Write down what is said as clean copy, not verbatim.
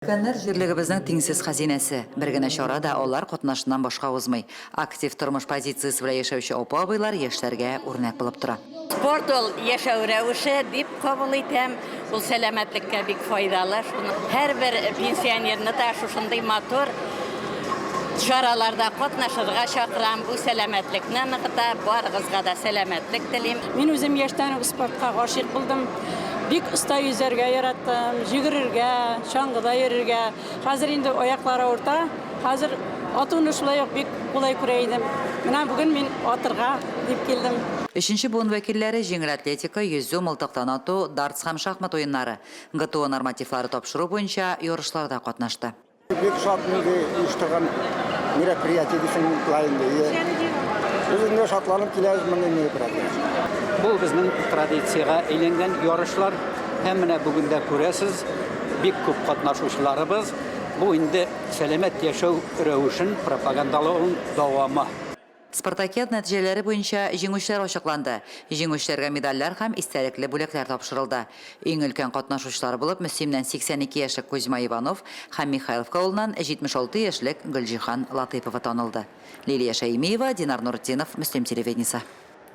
Өлкәннәр, җирлегебезнең тиңсез хәзинәсе. Бер генә чара да алар катнашыннан башка узмый. Актив тормыш позициясе белән яшәүче апа-абыйлар яшьләргә үрнәк булып тора. Спорт ул, яшәү рәвеше дип кабул итәм. Ул сәламәтлеккә бик файдалы. Шуны һәрбер пенсионерны да шушындый матур чараларда катнашырга чакырам. Бу сәламәтлекне ныгыта. Барыгызга да сәламәтлек телим. Мин үзем яшьтән үк спортка гашыйк булдым. Бик оста йөзәргә яраттым, йөгерергә, чаңгыда йөрергә. Хәзер инде аяклар авырта. Хәзер атуны шулай ук бик кулай күрә идем. Менә бүген мин атырга дип килдем. Өченче буын вәкилләре җиңел атлетика, йөзү, мылтыктан ату, дартс һәм шахмат уеннары, ГТО нормативлары тапшыру буенча ярышларда катнашты. Бик шат инде оештырган мероприятие дисең була инде. Без инде шатланып киләбез мондый мероприятиегә. Бу безнең традициягә әйләнгән ярышлар һәм менә бүген дә күрәсез, бик күп катнашучыларыбыз. Бу инде сәламәт яшәү рәвешен пропагандалауның дәвамы. Спартакиада нәтиҗәләре буенча җиңүчеләр ачыкланды. Җиңүчеләргә медальләр һәм истәлекле бүләкләр тапшырылды. Иң өлкән катнашучылар булып Мөслимнән 82 яшьлек Кузьма Иванов һәм Михайловка авылыннан 76 яшьлек Гөлҗиһан Латыйпова танылды. Лилия Шәймиева, Динар Нуртдинов, Мөслим телевидениесе.